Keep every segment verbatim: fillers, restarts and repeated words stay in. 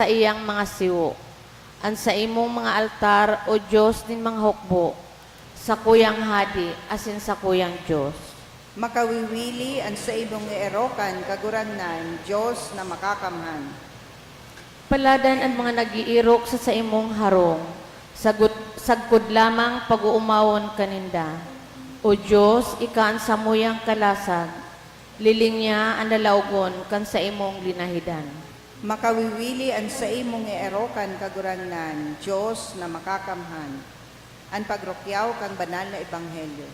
saiyang mga siwo. An saimong mga altar, O Dios nin mga hukbo, sakuyang hade asin sakuyang Dios. Makawiwili an saimong eerokan, Kagurangnan, Dios na makakamhan. Paladan an mga nag-eerok sa saimong harong, sagot-, sagkod lamang pag-oomawon ka ninda. O Dios, ika an samuyang kalasag, lilingya an lalaogon kan saimong linahidan. Makawiwili an saimong eerokan, Kagurangnan, Dios na makakamhan. An pagrukyaw kan banal na ebanghelyo.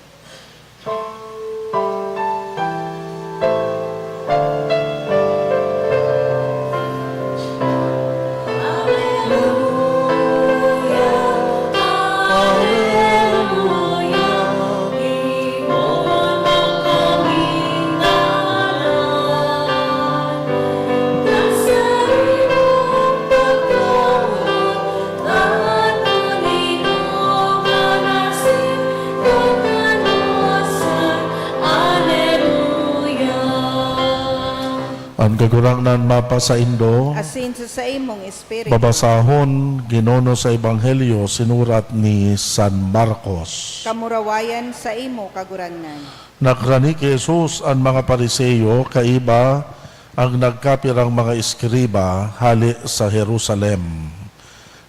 An Kagurangnan mapasaindo. Asin sa saimong espiritu. Babasahon, Ginoo, sa Ebanghelyo sinurat ni San Marcos. Kamurawayan saimo, Kagurangnan. Nagrani ki Jesus an mga Fariseo kaiba an nagkapirang mga eskriba hale sa Jerusalem.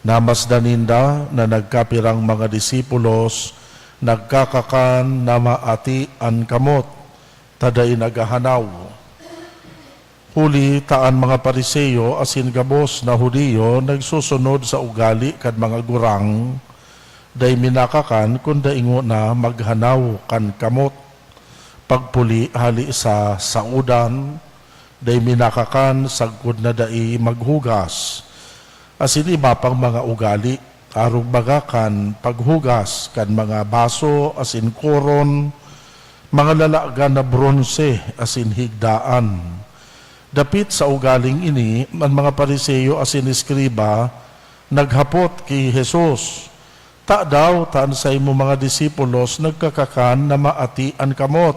Namasdan ninda na nagkapirang mga disipulos nagkakakan na maati an kamot, ta dai naghahanaw. Huli ta an mga Fariseo asin gabos na Judio nagsusunod sa ugali kan mga gurang, dai minakakan kun dai ngona maghanaw kan kamot. Pagpuli hale sa saodan, dai minakakan sagkod na dai maghugas, asin iba pang mga ugali, arog baga kan paghugas kan mga baso asin koron, mga lalagan na bronse asin higdaan. Dapit sa ugaling ini, an mga Fariseo asin eskriba naghapot ki Jesus, "Tadaw ta an saimong mga disipulos nagkakakan na maati an kamot,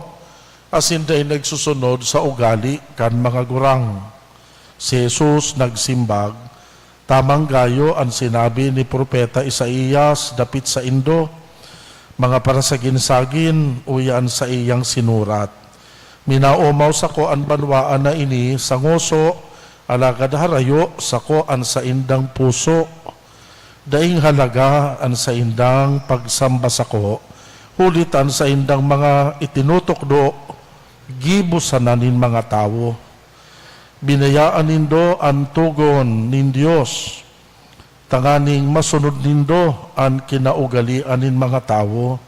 asin dai nagsusunod sa ugali kan mga gurang?" Si Jesus nagsimbag, "Tamang gayo an sinabi ni Propeta Isaias dapit saindo, mga parasagin-sagin, uya an saiyang sinurat, 'Minaomaw sako an banwaan na ini sa ngoso, alagad harayo sako an saindang puso. Daing halaga an saindang pagsamba sako, huli ta an saindang mga itinutukdo gibo sana nin mga tawo. Binayaan nindo an togon nin Dios, tanganing masunod nindo an kinaugalean nin mga tawo.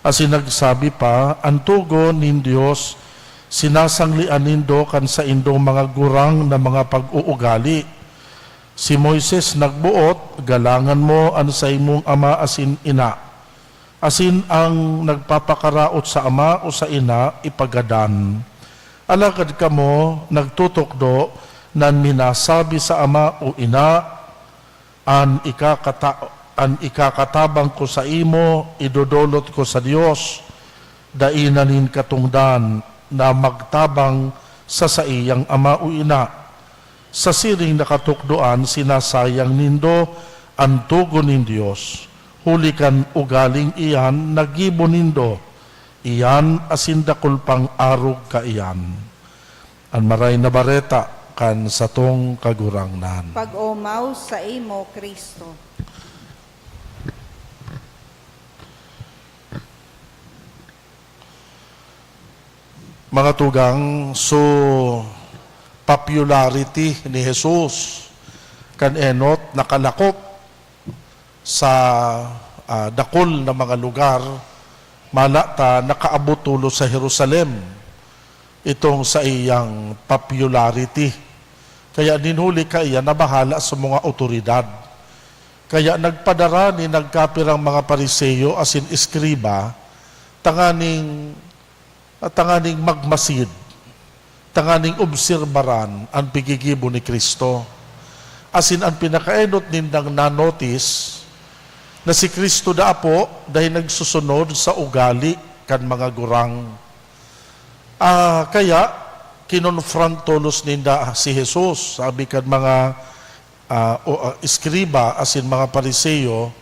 Asin nagsabi pa, an togon nin Dios sinasanglean nindo kan saindong mga gurang na mga pag-uugali. Si Moises nagboot, 'Galangan mo an saimong ama asin ina.' Asin an nagpapakaraot sa ama o sa ina, ipagadan. Alagad kamo nagtutukdo na an minasabi sa ama o ina, 'An ikakata-, an ikakatabang ko saimo, idodolot ko sa Dios,' dai na nin katongdan na magtabang sa saiyang ama o ina. Sa siring na katukdoan, sinasayang nindo an togon nin Dios, huli kan ugaling iyan na gibo nindo, iyan asin dakul pang arog kaiyan." An Maray na Bareta kan satong Kagurangnan. Pag-omaw saimo, Cristo. Mga tugang, so popularity ni Jesus kan enot nakalakop sa, ah, dakul na mga lugar, mala ta nakaabot tolos sa Jerusalem itong saiyang popularity. Kaya nin huli kaiyan nabahala sa mga awtoridad. Kaya nagpadara nin nagkapirang mga Pariseo asin eskriba tanganing, tanganing magmasid, tanganing obserbaran an pigigibo ni Cristo. Asin an pinakaenot nindang na-notice na si Cristo daa po dai nagsusunod sa ugali kan mga gurang. Ah, kaya kinonfront tolos ninda si Jesus. Sabi kan mga ah, o, ah, eskriba asin mga Pariseo,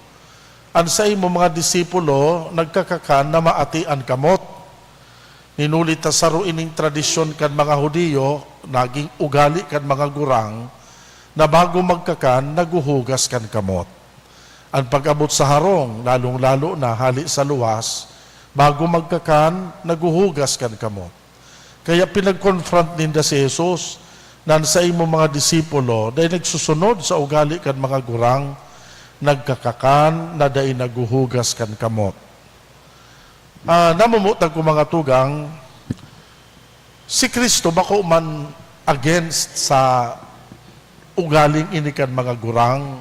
"An saimo mga disipulo nagkakakan na maati an kamot." Ninuli ta saro ining tradisyon kan mga Judio, naging ugali kan mga gurang, na bago magkakan, naghuhugas kan kamot. An pag-abot sa harong, lalong-lalo na hali sa luwas, bago magkakan, naghuhugas kan kamot. Kaya pinag-confront ninda si Jesus, "Nan saimong mga disipulo, dai nagsusunod sa ugali kan mga gurang, nagkakakan na dai naghuhugas kan kamot." Ah, namumutang ko, mga tugang, si Cristo bako man against sa ugaling ini kan mga gurang.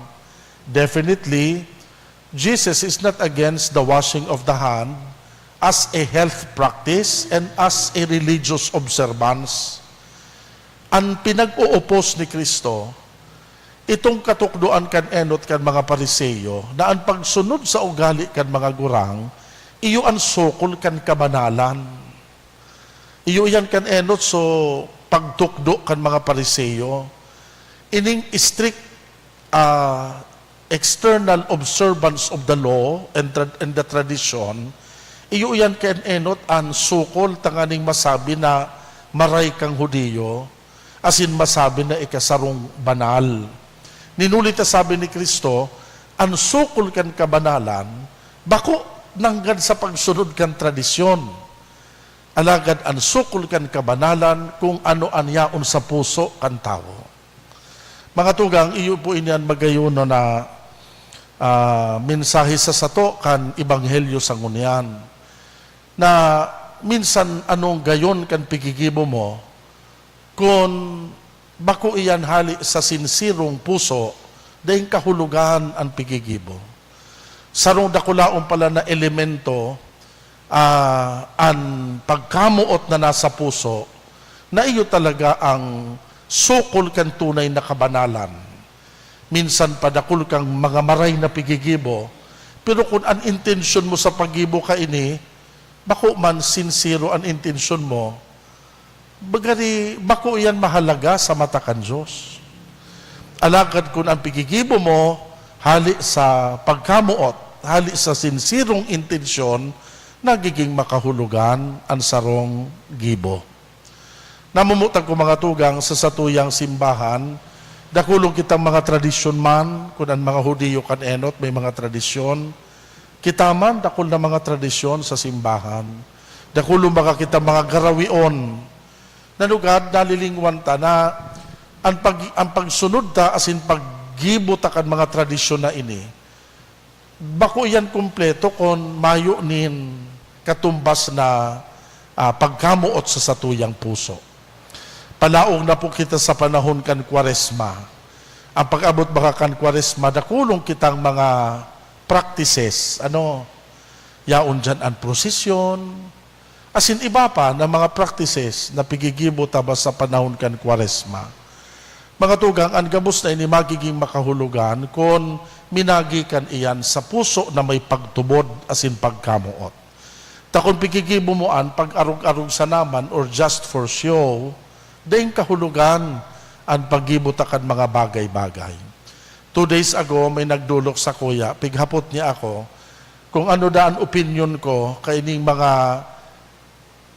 Definitely, Jesus is not against the washing of the hand as a health practice and as a religious observance. An pinag-oopos ni Cristo, itong katukdoan kan enot kan mga Pariseo, na an pagsunod sa ugali kan mga gurang, iyo an sukol kan kabanalan. Iyo iyan kan enot so pagtukdo kan mga Pariseo. Ining strict, ah, external observance of the law and tra-, and the tradition, iyo iyan kan enot an sukol tanganing masabi na maray kang Judio, asin masabi na ika sarong banal. Ninuli ta sabi ni Cristo, an sukol kan kabanalan, bako nanggad sa pagsunod kan tradisyon. Alagad an sukol kan kabanalan kung ano an yaon sa puso kan tawo. Mga tugang, iyo po ini an magayon na, ah, mensahe sa sato kan ebanghelyo sa ngunyan, na minsan anong gayon kan pigigibo mo, kun bako iyan hali sa sinsirong puso, daing kahulogan an pigigibo. Sarong dakulaon pala na elemento, ah, an pagkamoot na nasa puso, na iyo talaga ang sukol kan tunay na kabanalan. Minsan pa dakul kang mga maray na pigigibo, pero kun an intensyon mo sa paggibo kaini, bako man sinsero an intensyon mo, bagari bako iyan mahalaga sa mata kan Dios. Alagad kun an pigigibo mo hali sa pagkamoot, hali sa sinserong intensyon, nagiging makahulogan an sarong gibo. Namumutang ko, mga tugang, sa satuyang simbahan, dakulon kitang mga tradisyon man, kun an mga Judio kan enot may mga tradisyon, kita man dakul na mga tradisyon sa simbahan. Dakulon baga kitang mga garawion. Nanugad, nalilingwan ta na an pag-, an pagsunod ta asin paggibo ta kan mga tradisyon na ini, bako iyan kumpleto kun mayo nin katumbas na, ah, pagkamoot sa satuyang puso. Palaog na po kita sa panahon kan Kwaresma. Ang pag-abot baka kan Kwaresma, dakulon kitang mga practices. Ano? Yaon diyan an prosesyon, asin iba pa na mga practices na pigigibo ta ba sa panahon kan Kwaresma. Mga tugang, an gabos na ini magiging makahulogan kun minagikan iyan sa puso na may pagtubod asin pagkamoot. Ta kun pigigibo mo an pag-arog-arog sana man or just for show, daing kahulogan an paggibo ta kan mga bagay-bagay. Two days ago, may nagdolok sakuya, pighapot niya ako kung ano daa an opinyon ko kaining mga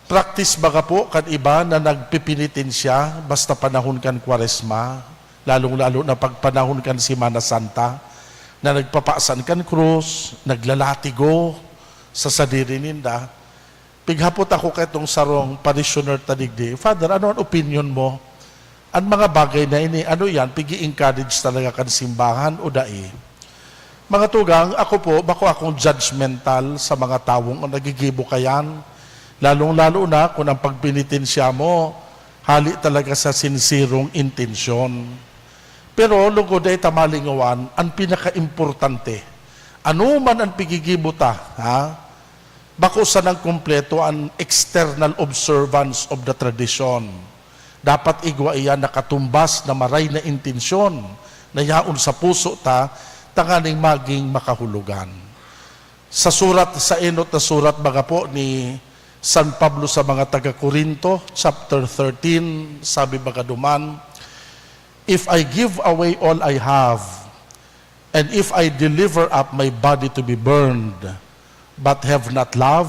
practice baga po kan iba na nagpipinitensya basta panahon kan Kwaresma, lalong-lalo na pag panahon kan Semana Santa, na nagpapasan kan krus, naglalatigo sa sadiri ninda. Pighapot ako kaitong sarong parishioner ta digdi, "Father, ano an opinyon mo? An mga bagay na ini, ano iyan, pigi-encourage talaga kan simbahan o dai?" Mga tugang, ako po, bako akong judgmental sa mga tawong nagigibo kayan, lalong-lalo na kun ang pagpenitensya mo hali talaga sa sinserong intensyon. Pero lugod dai ta malingawan an pinakaimportante. Ano man an pigigibo ta, ha? Bako sanang kumpleto an external observance of the tradition. Dapat igwa iyan nakatumbas na maray na intensyon na yaon sa puso ta tanganing maging makahulogan. Sa surat, sa enot na surat baga po ni San Pablo sa mga taga Corinto, chapter thirteen, sabi baga duman, If I give away all I have, and if I deliver up my body to be burned, but have not love,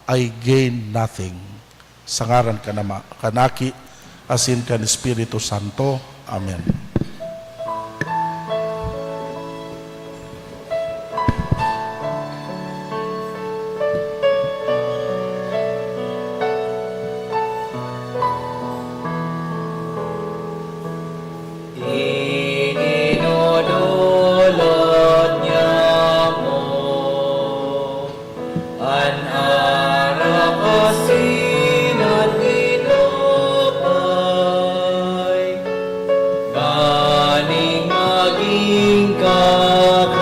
I gain nothing. Sa ngaran kan Ama, kan Aki, asin kan Espiritu Santo. Amen. Idinodolot niamo an arak asin an tinapay, nganing magin kakanon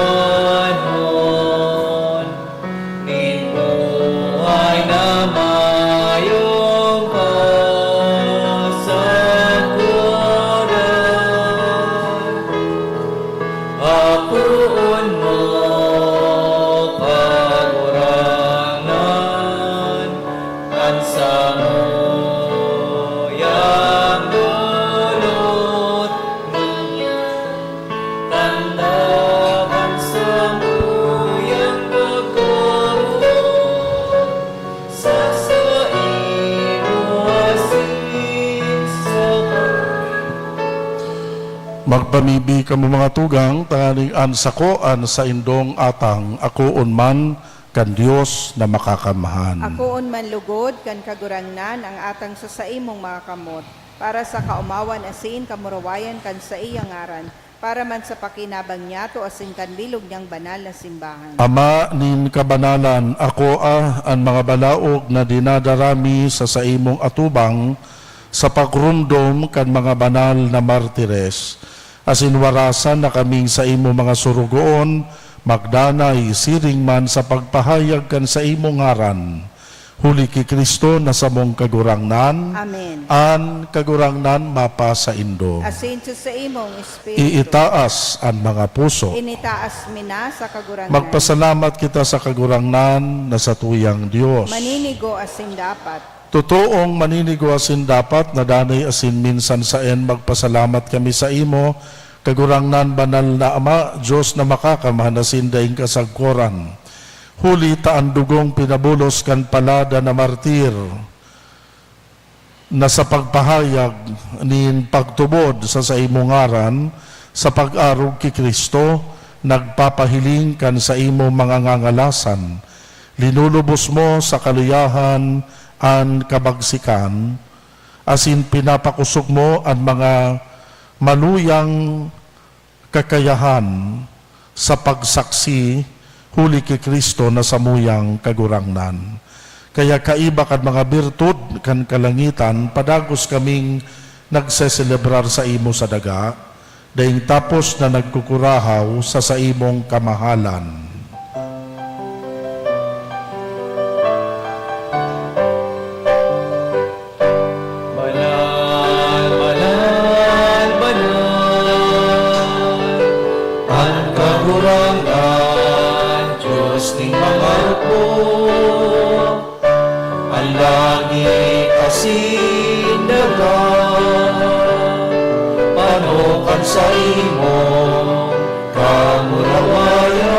nin buhay na mayong kasagkoran. Akoon mo, Kagurangnan, an samuyang dolot ngunyan. Tanda kan samuyang pagkamoot sa saimo asin sa Magpamibi kamo, mga tugang, tanganing an sako an saindong atang akoon man kan Dios na Makakamhan. Akoon man lugod kan Kagurangnan ang atang sa saimong mga kamot, para sa kaomawan asin kamurawayan kan saiyang ngaran, para man sa pakinabang niyato asin kan bilog niyang banal na simbahan. Ama nin kabanalan, akoa an mga balaog na dinadara mi sa saimong atubang sa pagromdom kan mga banal na martires, asin warasan na kaming saimo mga sorogoon magdanay siring man sa pagpahayag kan saimong ngaran. Huli ki Cristo na samong Kagurangnan. Amen. An Kagurangnan mapasaindo. Asin sa saimong espiritu. Iitaas an mga puso. Initaas mi na sa Kagurangnan. Magpasalamat kita sa Kagurangnan na satuyang Dios. Maninigo asin dapat. Totoong maninigo asin dapat na danay asin minsan saen magpasalamat kami saimo, Kagurangnan, Banal na Ama, Dios na Makakamhan asin daing kasagkoran. Huli ta an dugong pinabulos kan palada na martir na sa pagpahayag nin pagtubod sa saimong ngaran sa pag-arog ki Cristo, nagpapahiling kan saimong mga ngangalasan. Linulubos mo sa kaluyahan an kabagsikan, asin pinapakosog mo an mga maluyang kakayahan sa pagsaksi huli ki Cristo na samuyang Kagurangnan. Kaya kaiba kan mga birtud kan kalangitan, padagos kaming nagseselebrar saimo sa daga, daing tapos na nagkukurahaw sa saimong kamahalan. Banal, banal, banal, an Kagurangnan, Dios nin mga hukbo. An langit asin daga, pano kan saimong kamurawayan.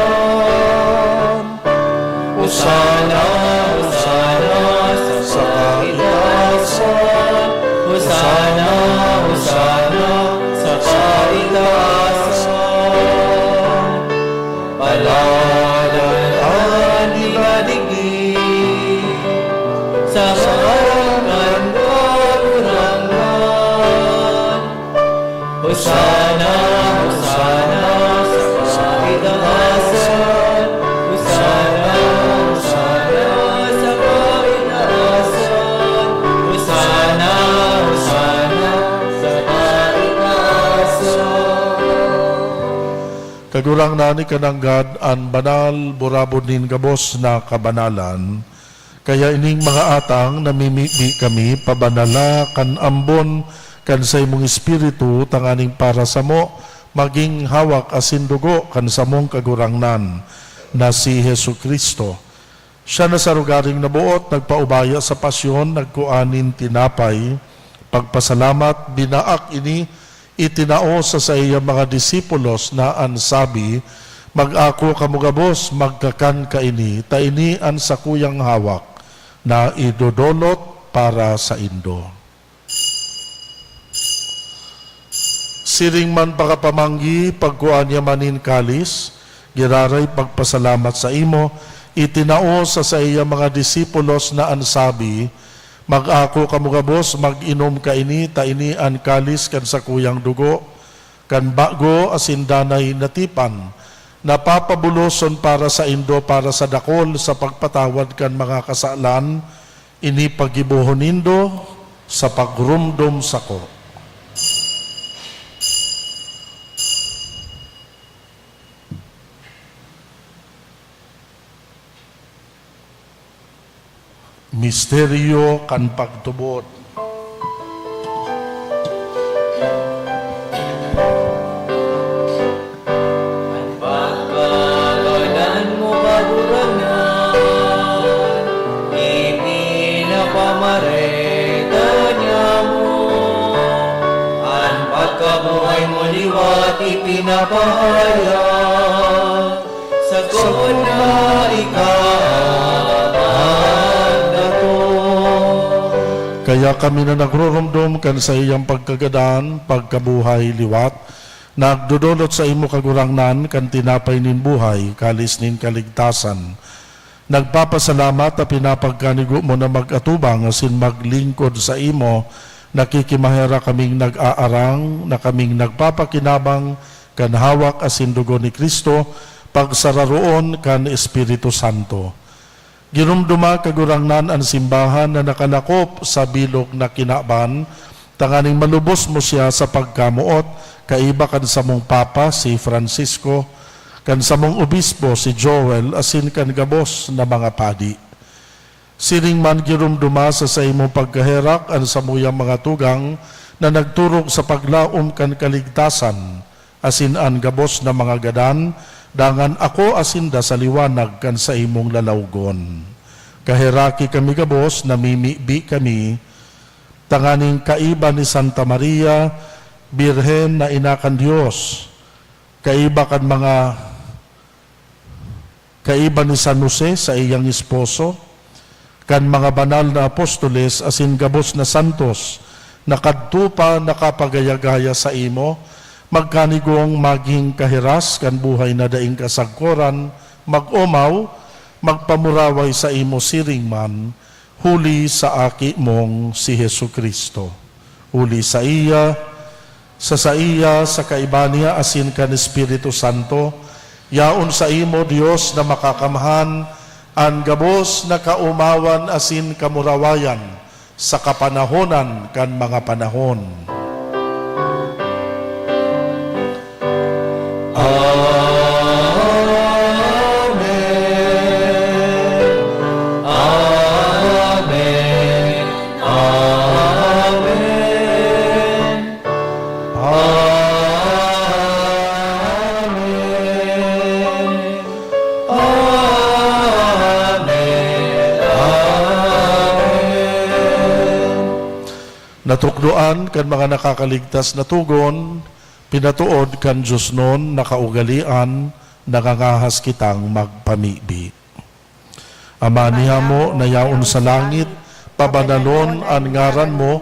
Hosana, Hosana sa kaitaasan. Hosana, Hosana sa kaitaasan. Paladan an ikadigdi sa ngaran kan Kagurangnan. Hosana, Hosana sa kaitaasan. Hosana, Hosana sa kaitaasan. Hosana, Hosana sa kaitaasan. Kagurangnan, ika nanggad an banal, burabod nin gabos na kabanalan. Kaya ining mga atang, namimibi kami, pabanala kan ambon kan saimong Espiritu, tanganing para samo magin hawak asin dugo kan samong Kagurangnan na si Jesu-Cristo. Siya na sa rogaring naboot, nagpaubaya sa pasyon, nagkua nin tinapay, pagpasalamat, binaak ini, itinao sa saiyang mga disipulos na an sabi, "Mag-ako kamo gabos, magkakan kaini, ta ini an sakuyang hawak na idodolot para saindo." Siring man pakapamanggi, pagkua niya man nin kalis, giraray pagpasalamat sa imo, itinao sa saiyang mga disipulos na an sabi, "Mag-ako kamo gabos, mag-inom kaini, ta ini an kalis kan sakuyang dugo, kan bago asin danay na tipan, na papabuloson para saindo, para sa dakol, sa pagpatawad kan mga kasalan. Ini paggibohon nindo sa pagromdom sako." Misteryo kan pagtubod. An pagkalodan mo, Kagurangnan, ipinapamareta niamo. An pagkabuhay mo liwat ipinapahayag. Sagkod na ika an datong. Kaya kami na nagruromdom kan saiyang pagkagadan, pagkabuhay liwat, nagdodolot saimo, Kagurangnan, kan tinapay nin buhay, kalis nin kaligtasan. Nagpapasalamat ta pinapagkanigo mo na mag-atubang asin maglingkod saimo. Nakikimaherak kaming nag-aarang na kaming nagpapakinabang kan hawak asin dugo ni Cristo, pagsararoon kan Espiritu Santo. Giromdoma, Kagurangnan, an simbahan na nakalakop sa bilog na kinaban, tanganing malubos mo siya sa pagkamoot, kaiba kan samong Papa, si Francisco, kan samong Obispo, si Joel, asin kan gabos na mga padi. Siring man, giromdoma sa saimong pagkaherak an samuyang mga tugang na nagturog sa paglaom kan kaligtasan, asin an gabos na mga gadan, dangan akoa sinda sa liwanag kan saimong lalawgon. Kaheraki kami gabos, namimibi kami, tanganing kaiba ni Santa Maria, Birhen na ina kan Dios, kaiba kan mga kaiba ni San Jose, saiyang esposo, kan mga banal na apostoles asin gabos na santos na kadto pa nakapagaya-gaya saimo, magkanigong magin kahiras kan buhay na daing kasagkoran, mag-omaw, magpamuraway saimo siring man, huli sa Aki mong si Jesu-Cristo. Huli saiya, sa saiya, sa kaiba niya, asin kan Espiritu Santo, yaon saimo, Dios na makakamhan, an gabos na kaomawan asin kamurawayan sa kapanahonan kan mga panahon. Amen. Amen. Amen. Amen. Amen. Amen. Natukdoan kan mga nakakaligtas na togon, pinatood kan diosnon na kaugalean, nangangahas kitang magpamibi. Ama niyamo na yaon sa langit, pabanalon an ngaran mo,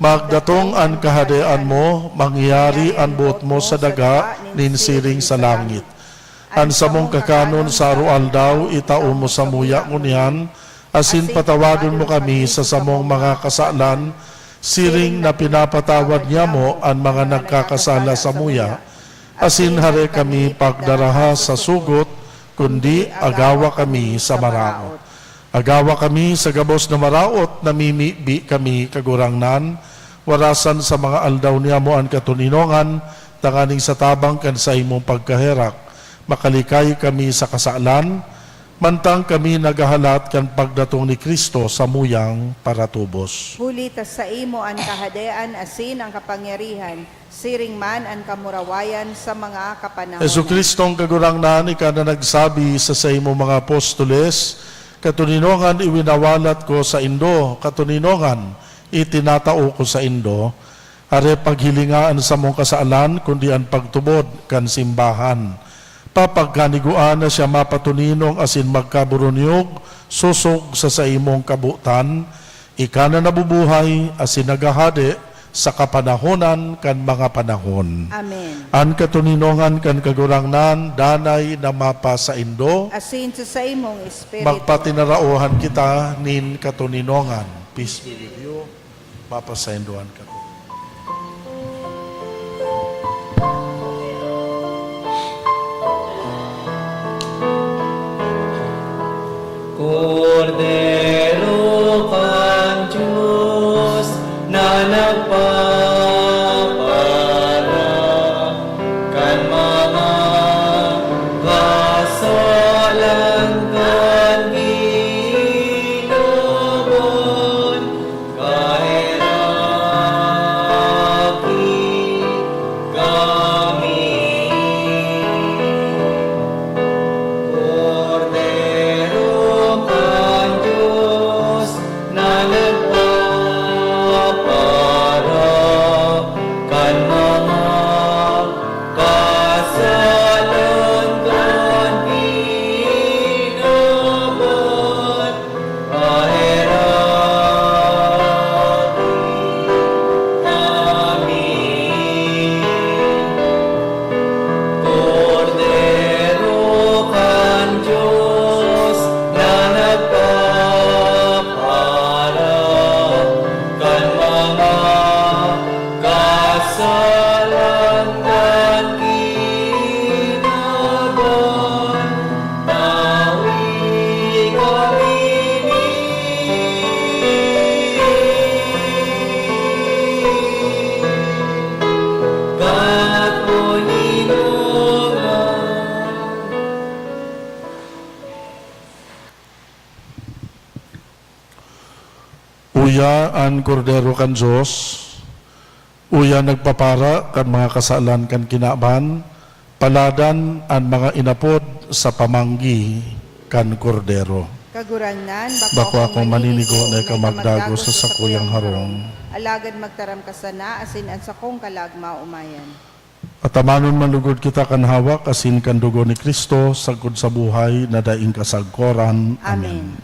magdatong an kahadean mo, mangyari an boot mo sa daga nin siring sa langit. An samong kakanon sa aroaldaw, itao mo samuya ngunyan, asin patawadon mo kami sa samong mga kasalan, siring na pinapatawad niyamo an mga nagkakasala samuya. Asin hare kami pagdaraha sa sugot, kundi agawa kami sa maraot. Agawa kami sa gabos na maraot, namimibi kami, Kagurangnan, warasan sa mga aldaw niyamo an katoninongan, tanganing sa tabang kan saimong pagkaherak, makalikay kami sa kasalan, mantang kami naghahalat kan pagdatong ni Cristo samuyang paratubos. Huli ta saimo an kahadean asin an kapangyarihan, siring man an kamurawayan sa mga kapanahon. Jesu-Cristong Kagurangnan, ika na nagsabi sa saimong mga apostoles, "Katoninongan iwinawalat ko saindo, katoninongan itinatao ko saindo." Hare paghilinga an samong kasalan, kundi an pagtubod kan simbahan. Papagkanigua na siya mapatoninong asin magkaburunyog sosog sa saimong kabotan, ika na nabubuhay asin naghahade sa kapanahonan kan mga panahon. Amen. An katoninongan kan Kagurangnan danay na mapasaindo. Asin sa saimong espiritu. Magpatinaraohan kita nin katoninongan. Peace be with you. Mapasaindo an katoninongan. Kordero kan Dios na nagpapara kan mga kasalan kan Ginoo, kaheraki kami. Kordero kan Dios na nagpapara kan mga kasalan kan Ginoo, kaheraki kami. Kordero kan Dios na nagpapara kan mga kasalan kan kinaban, tawi kami ni katoninongan. Uya an Kordero kan Dios, uya nagpapara kan mga kasalan kan kinaban, paladan an mga inapod sa pamanggi kan Kordero. Kagurangnan, bako akong maninigo na ika magdagos sa sakuyang harong. Alagad magtaram ka sana, asin an sakong kalag maomayan. Patamanon man lugod kita kan hawak asin kan dugo ni Cristo, sagkod sa buhay na daing kasagkoran. Amen. Amen.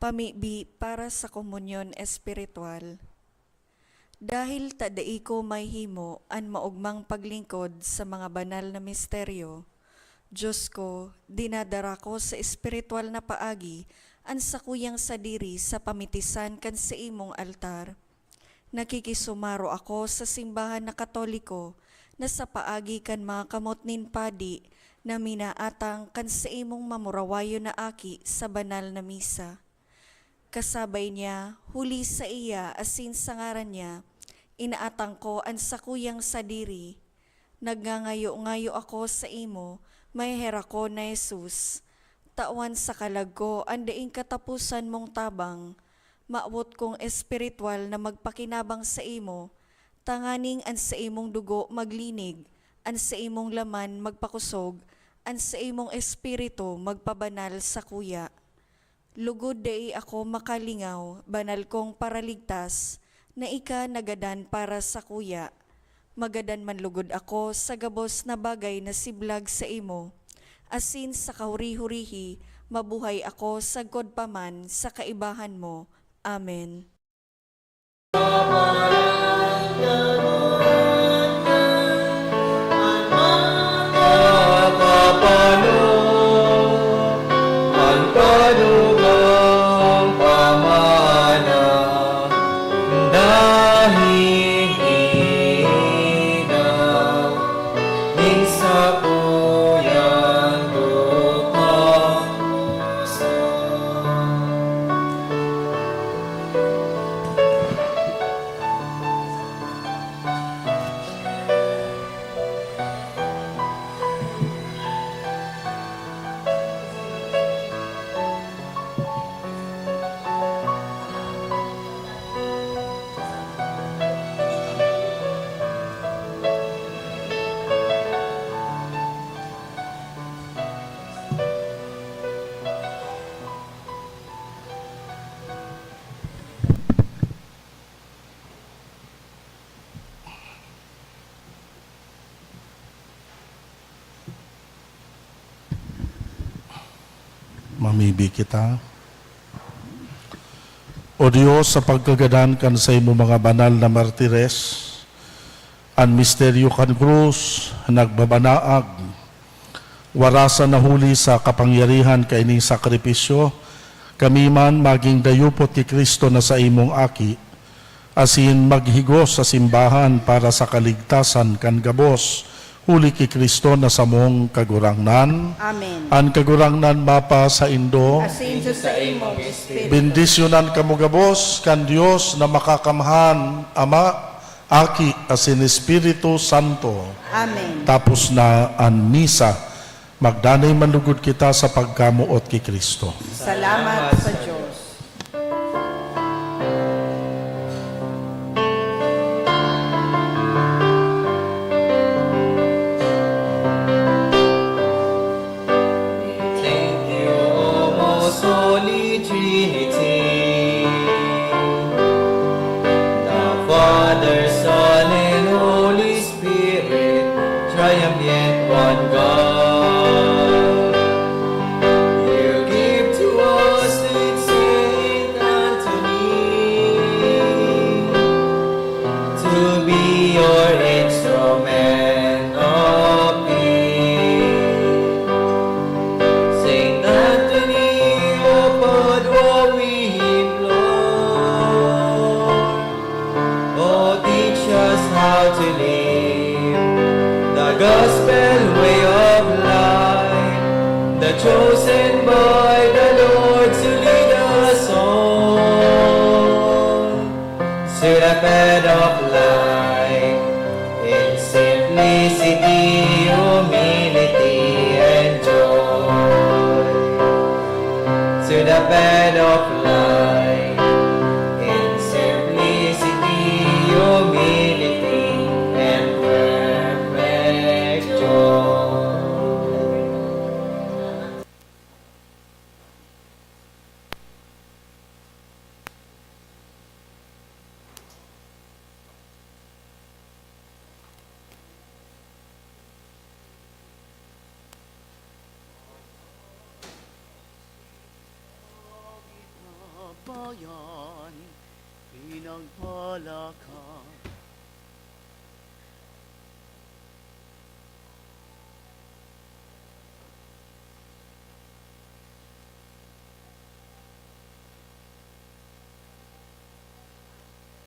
Pamibi para sa komunyon espiritual. Dahil ta dai ko mahihimo an maogmang paglingkod sa mga banal na misteryo, Dios ko, dinadara ko sa espiritual na paagi an sakuyang sadiri sa pamitisan kan saimong altar. Nakikisumaro ako sa simbahan na Katoliko na sa paagi kan mga kamot nin padi na minaatang kan saimong mamurawayon na aki sa banal na misa. Kasabay niya, huli saiya asin sa ngaran niya, inaatang ko an sakuyang sadiri. Nagngangayo-ngayo ako saimo, maheherakon na Jesus. Tawan sa kalag ko an daing kataposan mong tabang. Mawot kong espiritual na magpakinabang saimo, tanganing an saimong dugo maglinig, an saimong laman magpakosog, an saimong espiritu magpabanal sakuya. Lugod dai ako makalingaw, banal kong Paraligtas, na ika nagadan para sakuya. Magadan man lugod ako sa gabos na bagay na siblag saimo, asin sa kahuri-hurihi mabuhay ako sagkod pa man sa kaibahan mo. Amen. An panugang pamana, nahihinaw nin sakuyang dumakusa. Mamibi kita. O Dios, sa pagkagadan kan saimo mga banal na martires, an misteryo kan krus nagbabanaag. Warasan na huli sa kapangyarihan kaining sakripisyo, kami man maging dayupot ki Cristo na saimong Aki, asin maghigos sa simbahan para sa kaligtasan kan gabos, huli ki Cristo na samong Kagurangnan. Amen. An Kagurangnan mapasaindo. Asin sa saimong espiritu. Bendisyonan kamo gabos kan Dios na makakamhan, Ama, Aki, asin Espiritu Santo. Amen. Tapos na an misa. Magdanay man lugod kita sa pagkamoot ki Cristo. Salamat sa Dios. Thank you, O most holy Trinity, the Father, Son, and Holy Spirit, triumphant one God. You give to us with Saint Anthony to be your instrument of peace. Saint Anthony of Padua, we implore, oh, teach us how to live the gospel way of life, the chosen by the Lord to lead us on to the path of life in simplicity, humility, and joy. To the path of life in simplicity, humility, and perfect joy. Kabayan, pinagpala ka.